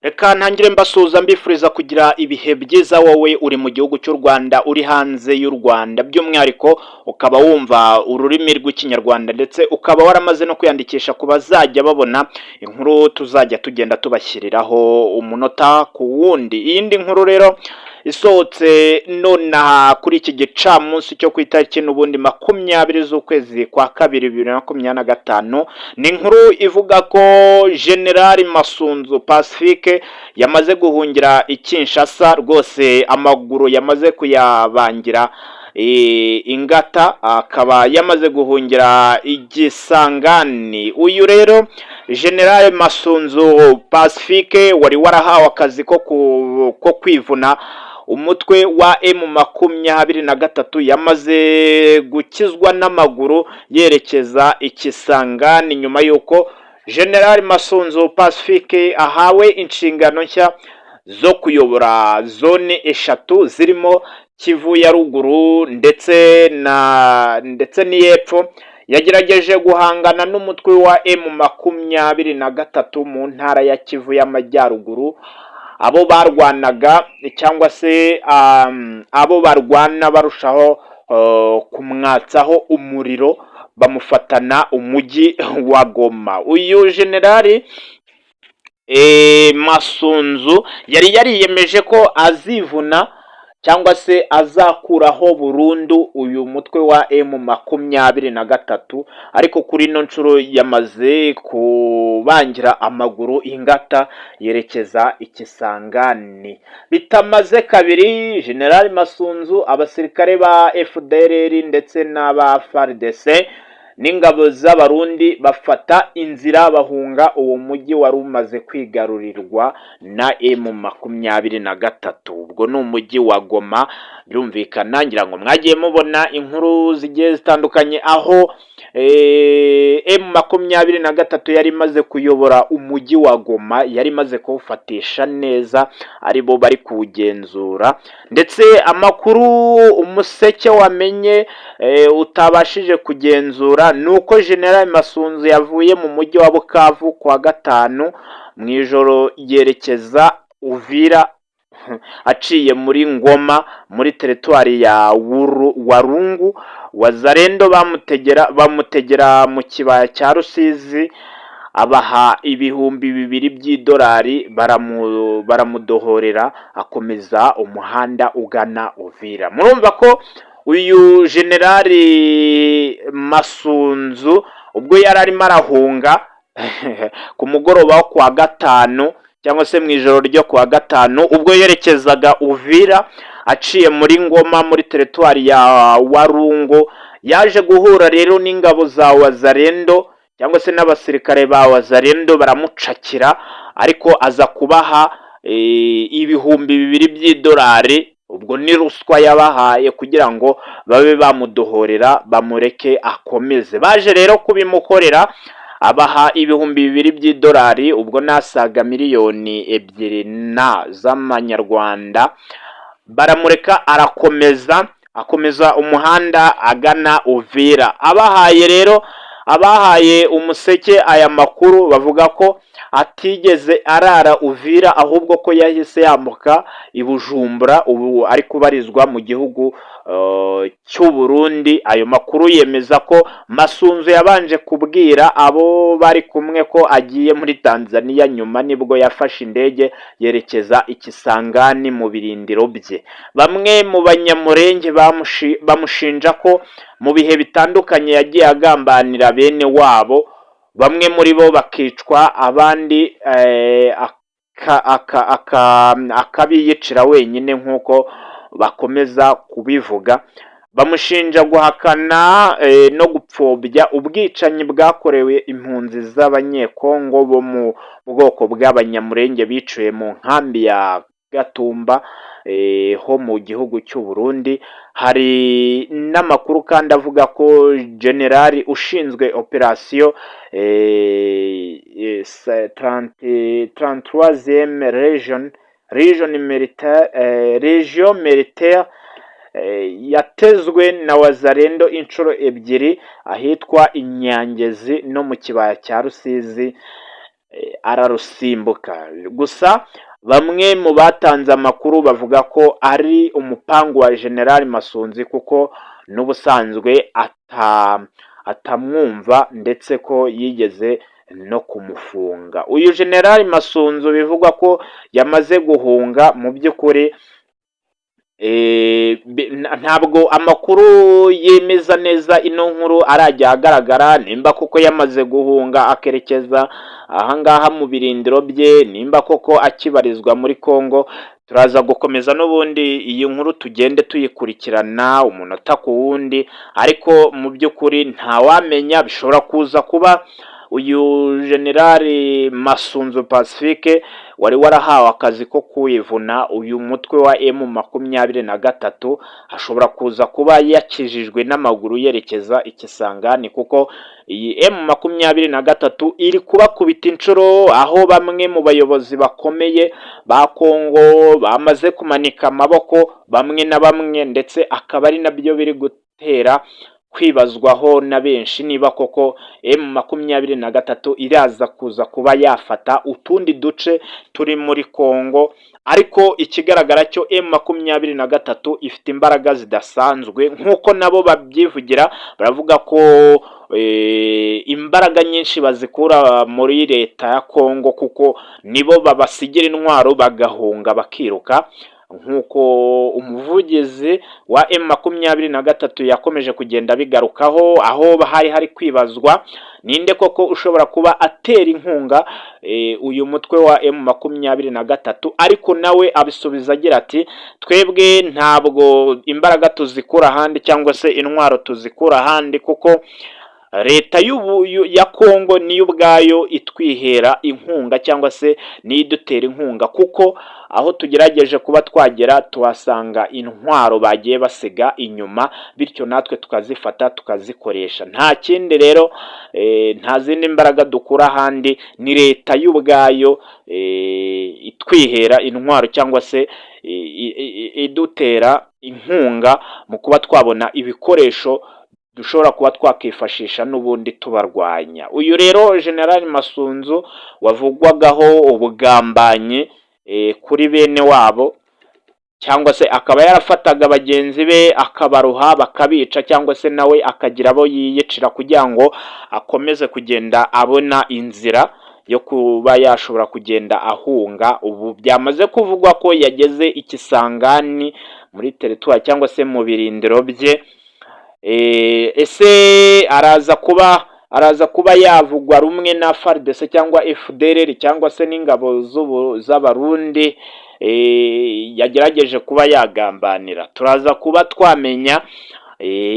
Reka ntangire mbasuhuza, mbifuriza kugira ibihe byiza, wowe uri mu gihugu cy'u Rwanda, uri hanze y'u Rwanda, by'umwihariko ukaba wumva ururimi rw'Ikinyarwanda, ndetse ukaba waramaze no kwiyandikisha ku bazajya babona inkuru tuzajya tugenda tubashyiriraho umunota ku wundi. Iyindi nkuru rero isohotse nonaha kuri iki gicamunsi cyo ku itariki n'ubundi 20 z'ukwezi kwa kabiri 2025, ni inkuru ivuga ko General Masunzu Pacifique yamaze guhungira i Kinshasa rwose, amaguru yamaze kuyabangira ingata, akaba yamaze guhungira i Kisangani. Uyu rero General Masunzu Pacifique wari warahawe akazi ko kwivuna umutwe wa M23 yamaze gukizwa n'amaguru yerekeza i Kisangani, nyuma y'uko General Masunzu Pacifique ahawe inshingano nshya zo kuyobora zone eshatu zirimo Kivu ya Ruguru ndetse n'iy'epfo. Yagerageje guhangana n'umutwe wa M23 mu ntara ya Kivu y'Amajyaruguru. Abo barwanaga cyangwa se abo barwana barushaho kumwatsaho umuriro, bamufatana umujyi wa Goma. Uyu Generali Masunzu yari yariyemeje ko azivuna cyangwa se azakuraho burundu uyu mutwe wa M23, ariko kuri ino nshuro yamaze kubangira amaguru ingata yerekeza i Kisangani. Bitamaze kabiri, General Masunzu, abasirikare ba FDLR ndetse n'aba FARDC n'ingabo z'Abarundi bafata inzira bahunga uwo mujyi wari umaze kwigarurirwa na M23. Ubwo ni umujyi wa Goma, birumvikana. Ngira ngo mwagiye mubona inkuru zigiye zitandukanye aho M23 yari imaze kuyobora umujyi wa Goma, yari imaze kuwufatisha neza, aribo bari kuwugenzura. Ndetse amakuru Umuseke wamenye utabashije kugenzura ni uko General Masunzu yavuye mu mujyi wa Bukavu kuwa gatanu mu ijoro, yerekeza Uvira aciye muri Ngoma muri teritwari ya Warungu. Wazalendo bamutegera mu kibaya cya Rusizi, abaha 2000 by'idolari, baramudohorera, akomeza umuhanda ugana Uvira. Murumva ko uyu Generali Masunzu ubwo yari arimo arahunga ku mugoroba wo kuwa gatanu cyangwa se mu ijoro ryo kuwa gatanu, ubwo yerekezaga Uvira aciye muri Ngoma muri teritwari ya Warungu, yaje guhura rero n'ingabo za Wazalendo cyangwa se n'abasirikare ba Wazalendo, baramucakira, ariko aza kubaha 2000 by'idolari. Ubwo ni ruswa yabahaye kugira ngo babe bamudohorera, bamureke akomeze. Baje rero kubimukorera, abaha 2000 by'idolari, ubwo nasaga miliyoni 2 na z'amanyarwanda, baramureka arakomeza, akomeza umuhanda agana Uvira. Abahaye rero, abahaye Umuseke aya makuru bavuga ko atigeze arara Uvira, ahubwo ko yahise yambuka i Bujumbura, ubu ari kubarizwa mu gihugu cy'u Burundi. Ayo makuru yemeza ko Masunzu yabanje kubwira abo bari kumwe ko agiye muri Tanzania, nyuma nibwo yafashe indege yerekeza i Kisangani mu birindiro bye. Bamwe mu Banyamurenge bamushinja ko mu bihe bitandukanye yagiye agambanira bene wabo, bamwe muri bo bakicwa, abandi akabiyicira wenyine nk'uko bakomeza kubivuga. Bamushinja guhakana no gupfobya ubwicanyi bwakorewe impunzi z'Abanyekongo bo mu bwoko bw'Abanyamurenge biciwe mu nkambi ya Gatumba ho mu gihugu cy'u Burundi. Hari n'amakuru kandi avuga ko generali ushinzwe operasiyo 33e region militaire yatezwe na Wazalendo inshuro ebyiri ahitwa Inyangezi no mu kibaya cya Rusizi. Ararusimbuka. Gusa bamwe mu batanze amakuru bavuga ko ari umupangu wa General Masunzu, kuko n'ubusanzwe atamwumva, ndetse ko yigeze no kumufunga. Uyu General Masunzu bivugwa ko yamaze guhunga, mu by'ukuri ntabwo amakuru yemeza neza ino nkuru arajya ahagaragara, nimba koko yamaze guhunga akerekeza ahangaha mu birindiro bye, nimba koko akibarizwa muri Congo. Turaza gukomeza n'ubundi iyi nkuru tugende tuyikurikirana umunota ku wundi, ariko mu by'ukuri ntawamenya, bishobora kuza kuba uyu General Masunzu Pacifique wari warahawe akazi ko kwivuna uyu mutwe wa M23 ashobora kuza kuba yakijijwe n'amaguru yerekeza i Kisangani, kuko iyi M23 iri kubakubita inshuro, aho bamwe mu bayobozi bakomeye ba Kongo bamaze kumanika amaboko bamwe na bamwe, ndetse akaba ari nabyo biri gutera kwibazwaho na benshi niba koko M23 iraza kuza kuba yafata utundi duce turi muri Kongo. Ariko ikigaragara cyo, M23 ifite imbaraga zidasanzwe nk'uko nabo babyivugira. Baravuga ko imbaraga nyinshi bazikura muri leta ya Kongo, kuko nibo babasigira intwaro bagahunga bakiruka, nk'uko umuvugizi wa M23 yakomeje kugenda abigarukaho, aho hari hari kwibazwa ninde koko ushobora kuba atera inkunga uyu mutwe wa M23, ariko nawe abisubiza agira ati: "Twebwe ntabwo imbaraga tuzikura ahandi cyangwa se intwaro tuzikura ahandi, kuko leta ya Kongo niyo ubwayo itwihera inkunga cyangwa se niyo idutera inkunga, kuko aho tugerageje kuba twagera tuhasanga intwaro bagiye basiga inyuma, bityo natwe tukazifata tukazikoresha. Nta kindi rero, nta zindi mbaraga dukura ahandi, ni leta y'ubwayo itwihera intwaro cyangwa se idutera inkunga mu kuba twabona ibikoresho dushobora kuba twakifashisha n'ubundi tubarwanya." Uyu rero General Masunzu wavugwagaho ubugambanyi kuri bene wabo, cyangwa se akaba yarafataga bagenzi be akabaruha bakabica, cyangwa se nawe akagira abo yiyicira kugira ngo akomeze kugenda abona inzira yo kuba yashobora kugenda ahunga, ubu byamaze kuvugwa ko yageze i Kisangani muri territoire cyangwa se mu birindiro bye. Ese araza kuba yavugwa rumwe na FARDC cyangwa FDLR cyangwa se n'ingabo z'Abarundi yagerageje kuba yagambanira? Turaza kuba twamenya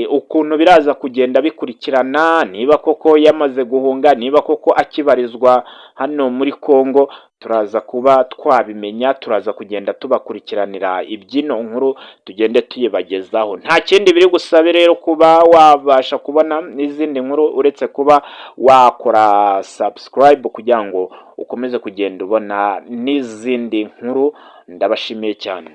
ukuntu biraza kugenda bikurikirana, niba koko yamaze guhunga, niba koko akibarizwa hano muri Congo, turaza kuba twabimenya. Turaza kugenda tubakurikiranira iby'ino nkuru, tugende tuyibagezaho. Nta kindi biri gusabe rero kuba wabasha kubona n'izindi nkuru uretse kuba wakora subscribe kugira ngo ukomeze kugenda ubona n'izindi nkuru. Ndabashimiye cyane.